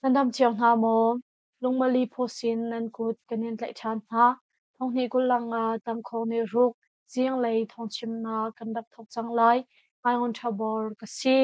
Nan dam cio hna maw? Lungmali phawsin nan kut kan in tlaih ṭhan hna. Thonghnih kullang ah tangkhawng nih ruk zinglei thawngchimnak kan rak thawk cang lai. Ngaingun Ṭhabor ka si.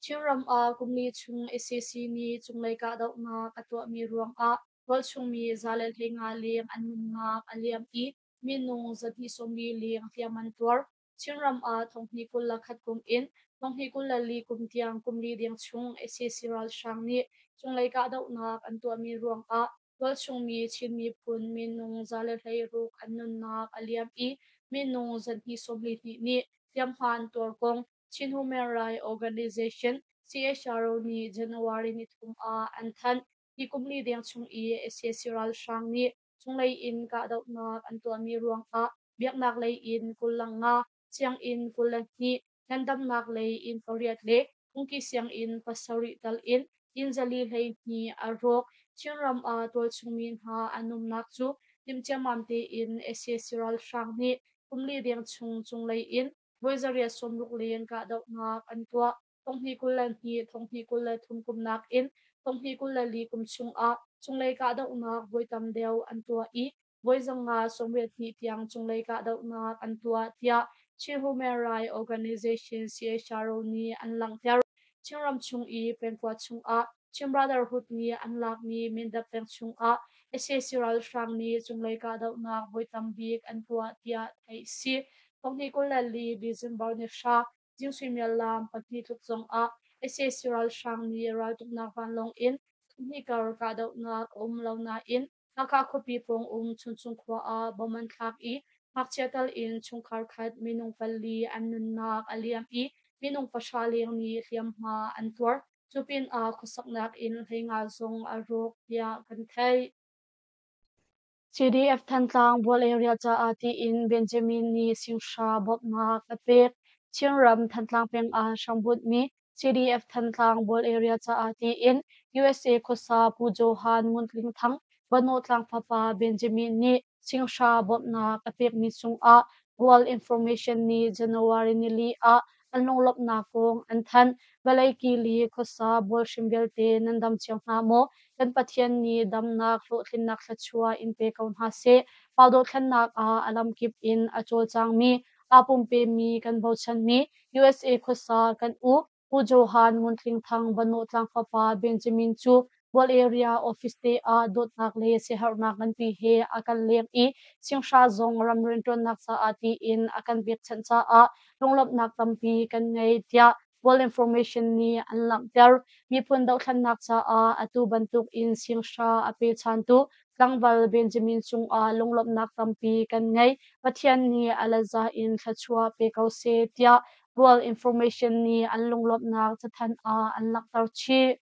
Chinram ah kumli chung sac nih cunglei kahdohnak a tuahmi ruangah tualchungmi 115 leng an nunnak a liam i minung 240 leng hliam an tuar. Chinram ah 2021 kum in 2024 kum tiang kumli deng chung sac ralhrang nih cunglei kahdohnak an tuahmi ruangah tualchungmi Chin miphun minung 116 an nunnak a liam i minung 242 nih hliamhma an tuar kong Chin Human Rights Organization CHRO nih January nithum ah an thanh. Hi kumli deng chung i sac ralhrang nih cunglei in kahdohnak an tuahmi ruangah biaknak lei in 25, sianginn 22, ngandamnak lei inn pariat le phungki sianginn pasarih tal in inn 412 a rawk. Chinram ah tualchungmi hna an umnak cu timhciammam tein sac ralhrang nih kumli deng chung cunglei in voi 860 leng kahdohnak an tuah. 2022, 2023 kum nakin 2024 kum chungah cunglei kahdohnak voi tam deuh an tuah i voi 592 tiang cunglei kahdohnak an tuah tiah Chin Human Rights Organization CHRO nih an langhter. Chinram chung i pengkua chungah Chin Brotherhood nih an lakmi Mindat peng chungah sac ralhrang nih cunglei kahdohnak voi tam bik an tuah tiah theih a si. 2024 December ni hra Zing suimilam pahnih tluk zongah sac ralhrang nih raltuknak vanlawng in hnih kar kahdohnak a um lo nain Hakha khuapi pawng um Chuncung khua ah bom an thlak i ngakchia tal in chungkhar khat minung pali an nunnak a liam i minung pahra leng nih hliamhma an tuar. Cu pinah khuasaknak inn 15 zong a rawk tiah kan theih. CDF Thantlang Bual Area caah tiin Benjamin nih singhra bawmhnak a pek. Chinram Thantlang peng ah hrambunhmi CDF Thantlang Bual Area caah tiin USA khuasa Pu Johan Ngun Tling Thang, Banawtlang fapa Benjamin nih singhra bawmhnak a pekmi cungah Bual Information nih January nili ah an lunglawmhnak kong an thanh. Vawlei kili khuasa bual hrim vialte nan dam cio hna maw? Kan Pathian nih damnak, hlawhtlinnak thluachuah in pe ko hna seh. Pau dothlennak ah a lamkip in a cawlcangmi, aa pumpemi kan bochanmi USA khuasa kan u Pu Johan Ngun Tling Thang Banawtlang fapa Benjamin cu Bual Area Office te ah dawtnak le siaherhnak nganpi he a kan leng i singhra zong ram rianṭuannak caah tiin a kan pekchanh caah lunglawmhnak tampi kan ngei tiah World Information nih an langhter. Miphun dohthlennak caah atu bantuk in singhra a pechantu tlangval Benjamin cungah lunglawmhnak tampi kan ngei. Pathian nih a laza in thluachuah pe ko seh tiah World Information nih an lunglawmhnak cathanh ah an langhter chih.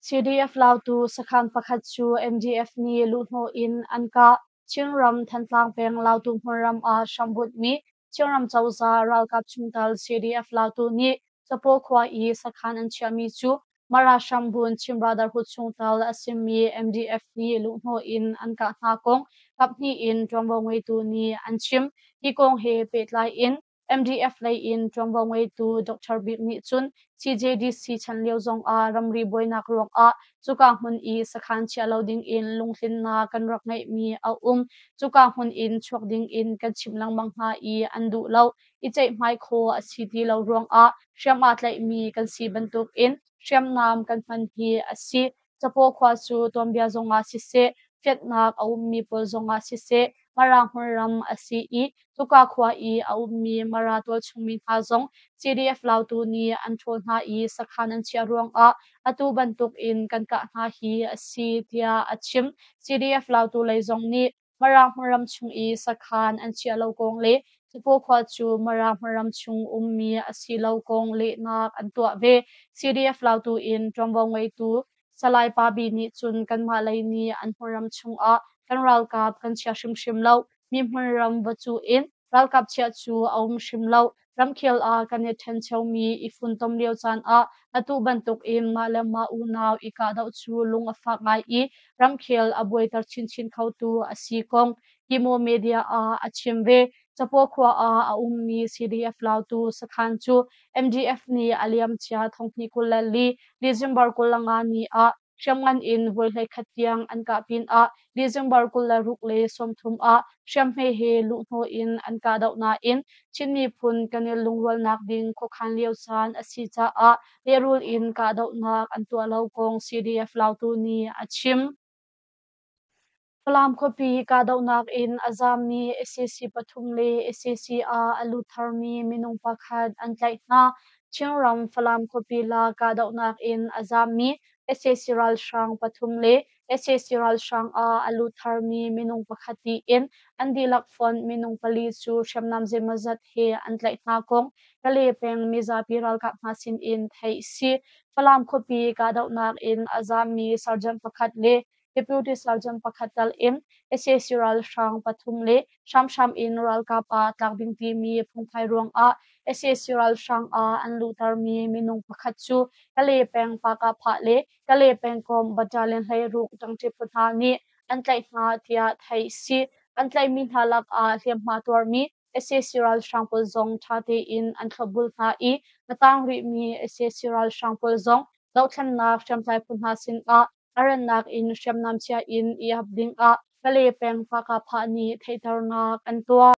CDF Lautu sakhan pakhat cu MDF nih luhhnawh in an kah. Chinram Thantlang peng Lautu hmunram ah hrambunhmi Chinram cozah ralkap chungtel CDF Lautu nih Capaw khua i sakhan an chiahmi cu Mara hrambun Chin Brotherhood chungtel a simi MDF nih luhhnawh in an kah hna kong kaphnih in ṭuanvo ngeitu nih an chim. Hi kong he pehtlai in MDF lei in ṭuanvo ngeitu Dr. Bik nih cun CJDC chan lio zongah ramri buainak ruangah cuka hmun i sakhan chiah lo dingin lungtlinnak kan rak ngeihmi a um. Cuka hmun in chuak dingin kan chimh lengmang hna i an duh lo. I ceihmai khawh a si ti lo ruangah hriam aa tlaihmi kan si bantukin hriamnam kan hman hi a si. Capaw khua cu tuanbia zongah siseh, fianhnak a ummi pawl zongah siseh, Mara hmunram a si i cuka khua i a ummi Mara tualchungmi hna zong CDF Lautu nih an ṭhawl hna i sakhan an chiah ruangah atu bantukin kan kah hna hi a si, tiah a chim. CDF Lautu lei zong nih Mara hmunram chung i sakhan an chiah lo kong le Capaw khua cu Mara hmunram chung ummi a si lo kong lehnak an tuah ve. CDF Lautu in ṭuanvo ngeitu Salai Pa Bi nih cun kanmah lei nih an hmunram chungah kan ralkap kan chia hrimhrim lo. Mi hmunram va cuh in ralkap chiah cu a um hrim lo. Ramkhel ah kan i ṭhencheumi i funtom lio caan ah atu bantukin mah le mah unau i kahdoh cu lung a fak ngai i ramkhel a buaiter chinchin khotu a si kong Kimo Media ah a chim ve. Capaw khua ah a ummi CDF Lautu sakhan cu MDF nih a liamcia thonghnih 24 December 25 ni ah hriamngan in voi 11 tiang an kah pinah December 26 le 30 ah hriamhme he luhhnawh in an kahdoh nain Chin miphun kan i lungrualnak ding khuakhan lio caan a si caah lehrul in kahdohnak an tuah lo kong CDF Lautu nih a chim. Falam khuapi kahdohnak in a zaammi sac pathum le sac ah a lut tharmi minung pakhat an tlaih hna. Chinram Falam khuapi la kahdohnak in a zaammi sac ralhrang pathum le sac ralhrang ah a lut tharmi minung pakhat tiin an dihlak fonh minung pali cu hriamnam zeimawzat he an tlaih hna kong Kale peng mizapi ralkap hna sin in theih si. Falam khuapi kahdohnak in a zaammi sergeant pakhat le Deputy Sergeant pakhat tal in sac ralhrang pathum le hramhram in ralkap ah tlak ding timi phungphai ruangah sac ralhrang ah an luhtermi minung pakhat cu Kale peng Pakahphah le Kale pengkomh battalion 16 ṭangṭi phu hna nih an tlaih hna tiah theih si. An tlaihmi hna lakah hliamhma tuarmi sac ralhrang pawl zong ṭha tein an thlopbul hna i a tang rihmi sac ralhrang pawl zong dohthlennak hriamtlai phu hna sinah a rannak in hriamnam chia in i ap dingah Kale peng Pakahphah nih theihternak an tuah.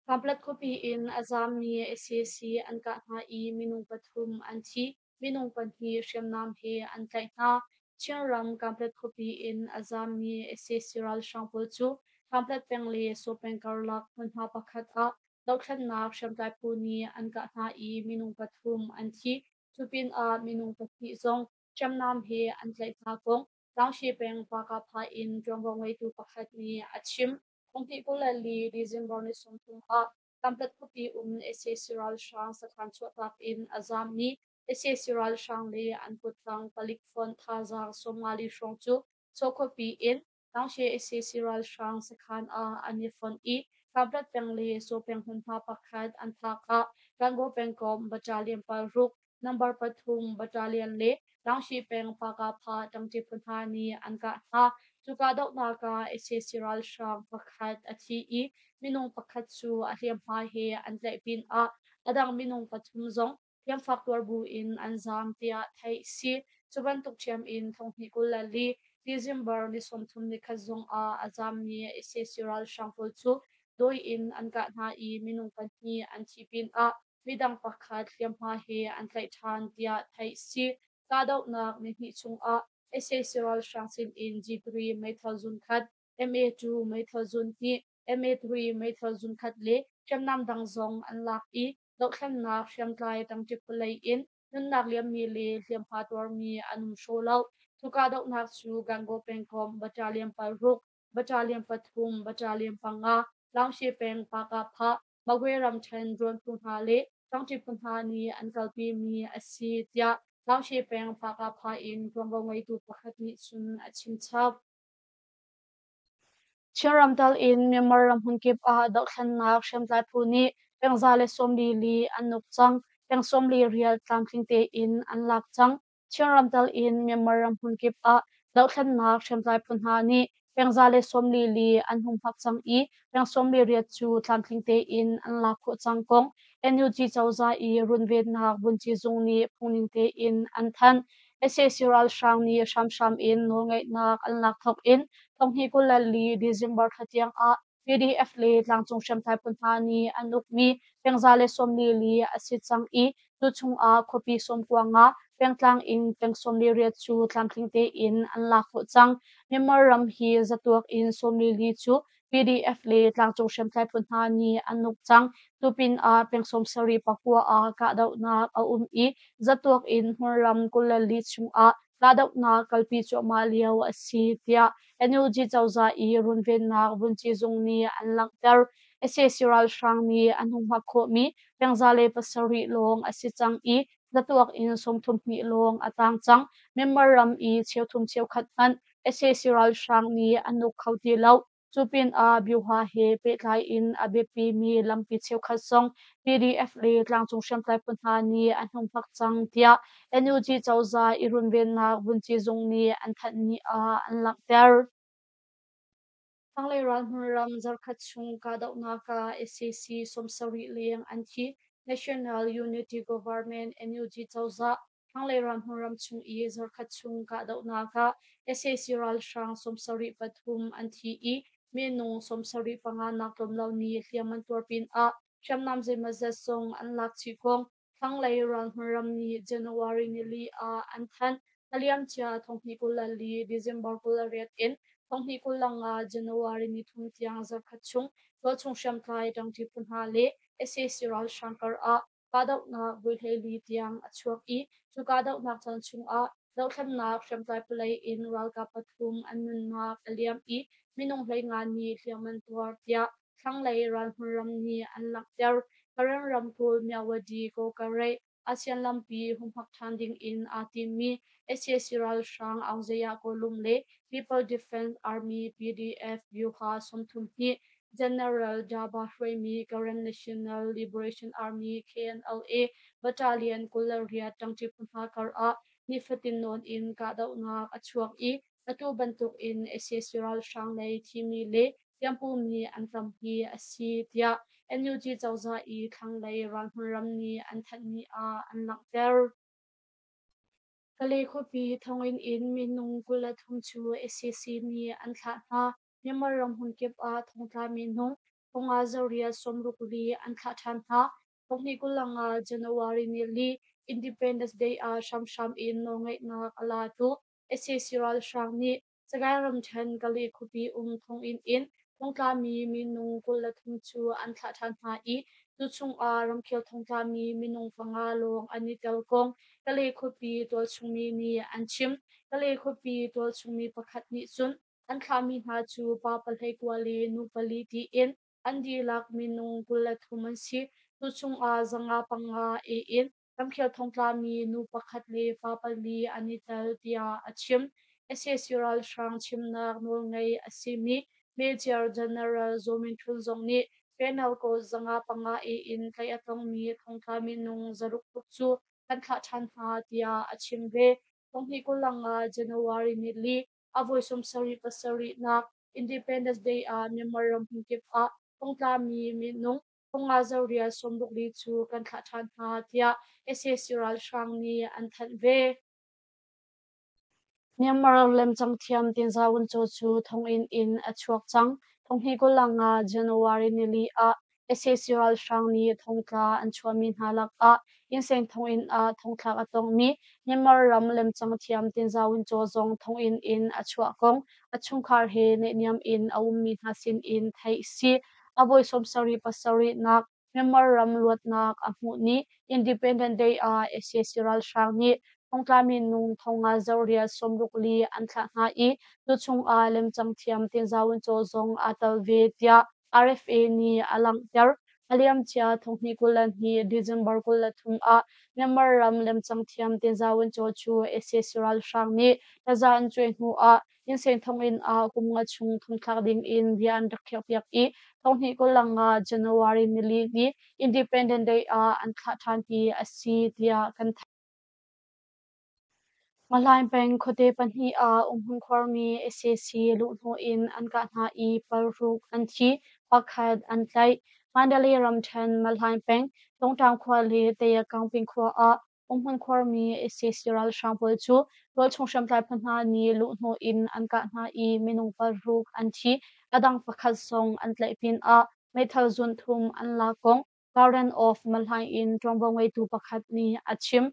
Kanpetlet khuapi in a zaammi sac an kah hna i minung pathum an thi, minung pahnih hriamnam he an tlaih hna. Chinram Kanpetlet khuapi in a zaammi sac ralhrang pawl cu Kanpetlet peng le Saw peng karlak hmunhma pakhat ah dohthlennak hriamtlai phu nih an kah hna i minung pathum an thi. Cu pinah minung pahnih zong hriamnam he an tlaih hna kong Tlangshi peng Pakahphah in ṭuanvo ngeitu pakhat nih a chim. 2024 December ni 30 ah Kanpetlet khuapi um sac ralhrang sakhan chuahtak in a zaammi sac ralhrang le an kuttang palik fonh thazaang 54 hrawng cu Saw khuapi in Tlangshi sac ralhrang sakhan ah an i fonh i Kanpetlet peng le Saw peng hmunhma pakhat an phak ah Gangaw pengkomh battalion 6 number 3 battalion le Tlangshi peng Pakahpha ṭangṭi phu hna nih an kah hna. Cu kahdohnak ah sac ralhrang pakhat a thi i minung pakhat cu a hliamhma he an tlaih pinah a dang minung pathum zong hliamfak tuar buin an zaam tiah theih si. Cu bantuk ṭhiam in 2024 December ni 31 zong ah a zaammi sac ralhrang pawl cu dawi in an kah hna i minung pahnih an thi pinah midang pakhat hliamhma he an tlaih ṭhan tiah theih si. Kahdohnak nihnih chungah sac ralhrang sinin G3 meithal zun khat, MA2 meithal zun hnih, MA3 meithal zun khat le hriamnam dang zong an lak i dohthlennak hriamtlai ṭangṭi phu lei in nunnak liammi le hliamhma tuarmi an um hraw lo. Cu kahdohnak cu Gangaw pengkomh battalion 6, battalion 3, battalion 5, Laungshi peng Pakahphah, Magwe ramṭhen ṭuanphu hna le ṭangṭi phu hna nih an kalpimi a si tiah Laungshi peng Pakahphah in ṭuanvo ngeitu pakhat nih cun a chimchap. Chinram tal in Myanmar ram hmunkip ah dohthlennak hriamtlai phu nih peng 144 an uk cang. Peng 48 tlamtling tein an lak cang. Chinram tal in Myanmar ram hmunkip ah dohthlennak hriamtlai phu hna nih peng 144 an hung hmak cang i peng 18 cu tlamtling tein an lak khawh cang kong NUG cozah i runvennak vunci zung nih phungning tein an thanh. Sac ralhrang nih hramhram in nawlngeihnak an lak thawk in 2024 December thla tiang ah PDF le tlangcung hriamtlai phu hna nih an ukmi peng 144 a si cang i cu chungah khuapi 95, pengtlang in peng 18 cu tlamtling tein an lak khawh cang. Myanmar ram hi zatuak in 44 cu PDF le tlangcung hriamtlai phu hna nih an uk cang. Cu pinah peng 79 ah kahdohnak a um i zatuak in hmunram 24 chungah kahdohnak kalpi cuahmah lio a si tiah NUG cozah i runvennak vunci zung nih an langhter. Sac ralhrang nih an hung hmak khawhmi peng 107 lawng a si cang i zatuak in 32 lawng a tang cang. Myanmar ram i cheuthum cheukhat hmanh sac ralhrang nih an uk kho ti lo. Cu pinah Byuha he pehtlai in a biapimi lampi cheukhat zong PDF le tlangcung hriamtlai phu hna nih an hung hmak cang tiah NUG cozah i runvennak vunci zung nih an thanhmi ah an langhter. Thlanglei ralhmun ram zarhkhat chung kahdohnak ah sac 70 leng an thi. National Unity Government NUG cozah thlanglei ralhmun ram chung i zarhkhat chung kahdohnak ah sac ralhrang 73 an thi i minung 75 nak tlawm lo nih hliam an tuar pinah hriamnam zeimawzat zong an lak chih kong thlanglei ralhmun ram nih January nili ah an thanh. A liamcia 2024 December 28 in 2025 January nithum tiang zarhkhat chung tualchung hriamtlai ṭangṭi phu hna le sac ralhrang kar ah kahdohnak voi 14 tiang a chuak i cu kahdohnak caan chungah dohthlennak hriamtlai palei in ralkap pathum an nunnak a liam i minung 15 nih hliam an tuar tiah thlanglei ralhmun ram nih an langhter. Karen ramkulh Myawaddy Kawkareih ASEAN lampi humhak ṭhan ding in aa timmi sac ralhrang Aungzaya Kawlum le People Defense Army PDF Vyuha 32 General Daba hruaimi Karen National Liberation Army KNLA Battalion 28 ṭangṭi phu hna kar ah nifatin nawn in kahdohnak a chuak i atu bantuk in sac ralhrang lei thimi le hliampumi an tam hi a si tiah NUG cozah i thlanglei ralhmun ram nih an thanhmi ah an langhter. Kalay khuapi thonginn in minung 23 cu sac nih an thlah hna. Myanmar ram hmunkip ah thongtla minung 5,864 an thlah ṭhan hna. 2025 January nili Independence Day ah hramhram in nawlngeihnak a latu sac ralhrang nih Sagaing ramṭhen Kalay khuapi um thonginn in thongtlami minung 23 cu an thlah ṭhan hna i cu chungah ramkhel thongtlami minung panga lawng an i tel kong Kalay khuapi tualchungmi nih an chim. Kalay khuapi tualchungmi pakhat nih cun an thlahmi hna cu pa 19 le nu pali tiin an dihlak minung 23 an si. Cu chungah 505 A in ramkhel thongtlami nu pakhat le pa pali an i tel tiah a chim. Sac ralhrang chimnak nawlngei a simi Major General Zaw Min Htun zong nih Penal Code 505 A in tlaih a tongmi thongtla minung 600 tluk cu kan thlah ṭhan hna tiah a chim ve. 2025 January nili a voi 77 nak Independence Day ah Myanmar ram hmunkip ah thongtlami minung 564 cu kan thlah ṭhan hna tiah sac ralhrang nih an thanh ve. Myanmar lemcang thiam Tinza Wuncaw cu thonginn in a chuak cang. 2025 January nili ah sac ralhrang nih thongtla an chuahmi hna lakah Insein thonginn ah thongthlak a tongmi Myanmar ram lemcang thiam Tinza Wuncaw zong thonginn in a chuah kong a chungkhar he naihniam in a ummi hna sinin theih si. A voi 77 nak Myanmar ram luatnak a hmuh ni Independence Day ah sac ralhrang nih thongtla minung 5,864 an thlah hna i cu chungah lemcang thiam Tinza Wuncaw zong aa tel ve tiah RFA nih a langhter. A liamcia 2022 December 23 ah Myanmar ram lemcang thiam Tinza Wuncaw cu sac ralhrang nih taza an cuai hnu ah Insein thonginn ah kum nga chung thongthlak ding in bia an rak khiahpiak i 2025 January nili ni Independence Day ah an thlah ṭhan hi a si tiah kan theih. Mahlaing peng khuate pahnih ah umhmun khuarmi sac luhhnawh in an kah hna i paruk an thi, pakhat an tlaih. Mandalay ramṭhen Mahlaing peng Tungṭang khua le Tayakangping khua ah umhmun khuarmi sac ralhrang pawl cu tualchung hriamtlai phu hna nih luhhnawh in an kah hna i minung paruk an thi. A dang pakhat zong an tlaih pinah meithal zun thum an lak kong Garden of Mahlaing in ṭuanvo ngeitu pakhat nih a chim.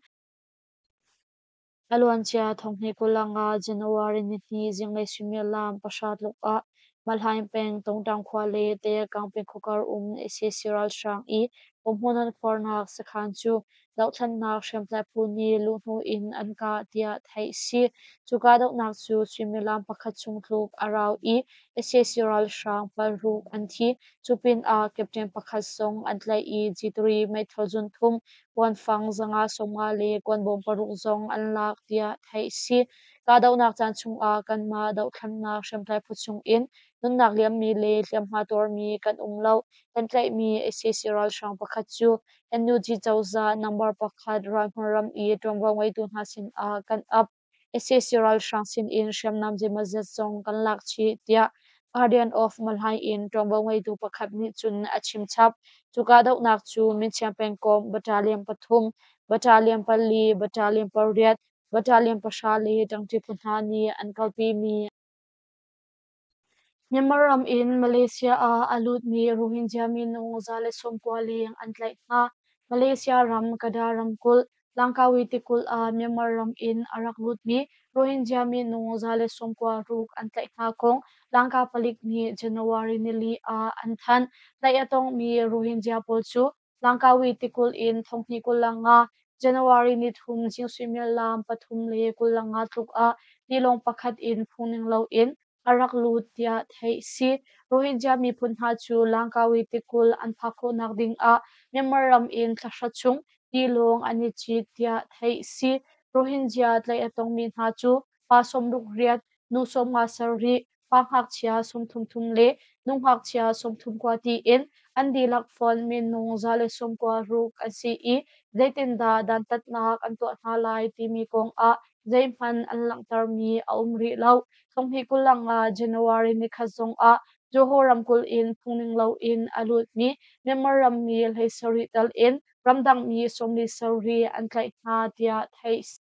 A luancia 2025 January nihnih zinglei suimilam 9 tluk ah Mahlaing peng Tungṭang khua le Tayakang peng khuakar um sac ralhrang i umhmun an khuarnak sakhan cu dohthlennak hriamtlai phu nih luhhnu in an kah tiah theih si. Cu kahdohnak cu suimilam pakhat chung tluk a rau i sac ralhrang paruk an thi. Cu pinah captain pakhat zong an tlaih i G3 meithal zun thum, kuanfang 550 le kuanbawm paruk zong an lak tiah theih si. Kahdohnak caan chungah kanmah dohthlennak hriamtlai phu chungin nunnak liammi le hliamhma tuarmi kan um lo. Kan tlaihmi sac ralhrang pakhat cu NUG cozah number pakhat ralhmun ram i ṭuanvo ngeitu hna sinah kan ap. Sac ralhrang sinin hriamnam zeimawzat zong kan lak chih tiah Guardian of Malhai in ṭuanvo ngeitu pakhat nih cun a chim chap. Cu kahdohnak cu Minchiang pengkomh Battalion pathum, Battalion pali, Battalion pariat, Battalion pahra le ṭangṭi phu hna nih an kalpimi. Myanmar ram in Malaysia ah a lutmi Rohingya minung 190 leng an tlaih hna. Malaysia ram Kedah ramkulh, Langkawi tikulh ah Myanmar ram in a rak lutmi Rohingya minung 196 an tlaih hna kong Langka palik nih January nili ah an thanh. Tlaih a tongmi Rohingya pawl cu Langkawi tikulh in 2025 January nithum zing suimilam 3:25 tluk ah tilawng pakhat in phungning loin a rak lut tiah theih si. Rohingya miphun hna cu Langkawi tikulh an phak khawhnak ding ah Myanmar ram in thla hra chung tilawng an i cit tiah theih si. Rohingya tlaih a tongmi hna cu pa 68, nu 57, pa ngakchia 33 le nu ngakchia 39 tiin an dihlak fonh minung 196 an si i zeitindah dantatnak an tuah hna lai timi kong ah zeihmanh an langhtermi a um rih lo. 2025 January nikhat zong ah Johor ramkulh in phungning loin a lutmi Myanmar rammi 17 tal in ramdangmi 47 an tlaih hna tiah theih si.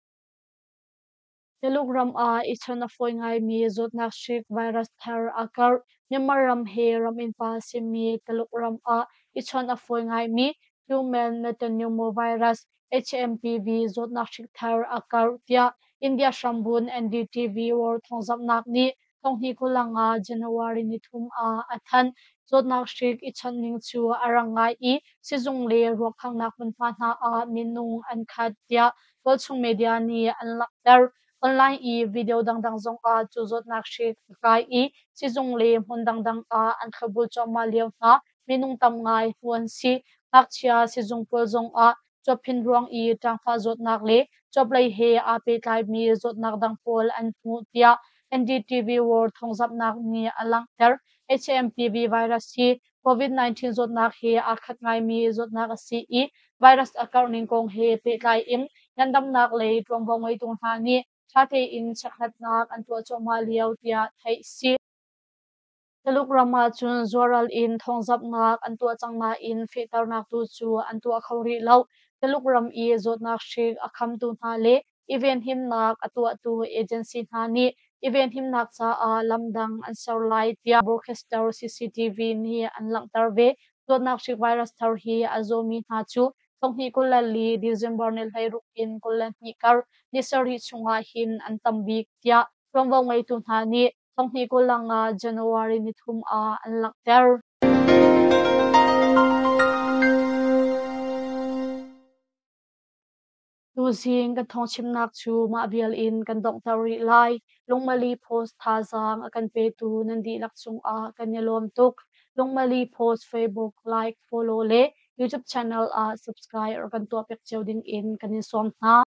Tuluk ram ah i chawnh a fawi ngaimi zawtnak hrik virus thar a karh. Myanmar ram he ram innpa a simi Tuluk ram ah i chawnh a fawi ngaimi human metapneumovirus HMPV zawtnak hrik thar a karh tiah India hrambunh NDTV World thawngzamhnak nih 2025 January nithum ah a thanh. Zawtnak hrik i chawnh ning cu a rang ngai i sizung le ruakhangnak hmunhma hna ah minung an khat tiah tualchung media nih an langhter. Online i video dangdang zongah cu zawtnak hrik a kai i sizung le hmun dangdang ah an thlopbul cuahmah lio hna minung tam ngai hmuh an si. Ngakchia sizung pawl zongah cuaphin ruang i ṭangfah zawtnak le cuaplei he aa pehtlaimi zawtnak dang pawl an hmuh tiah NDTV World thawngzamhnak nih a langhter. HMPV virus hi COVID-19 zawtnak he aa khat ngaimi zawtnak a si i virus a karh ning kong he pehtlai in ngandamnak lei ṭuanvo ngeitu hna nih ṭha tein chekhlatnak an tuah cuahmah lio tiah theih a si. Tuluk ram ah cun zuaral in thawngzamhnak an tuah cang nain fehternak tu cu an tuah kho rih lo. Tuluk ram i zawtnak hrik a khamtu hna le i venhimnak a tuahtu agency hna nih i venhimnak caah lam dang an ser lai tiah broadcaster CCTV nih an langhter ve. Zawtnak hrik virus thar hi a zawmi hna cu 2024 December ni 16 in 22 kar ni sarih chungah hin an tam bik tiah ṭuanvo ngeitu hna nih 2025 January nithum ah an langhter. Tuzing kan thawngchimnak cu mah vial in kan donghter rih lai. Lungmali Post thazaang a kan petu nan dihlak cungah kan i lawm tuk. Lungmali Post Facebook like, follow le YouTube channel ah subscribe rak kan tuahpiak cio ding in kan in sawm hna.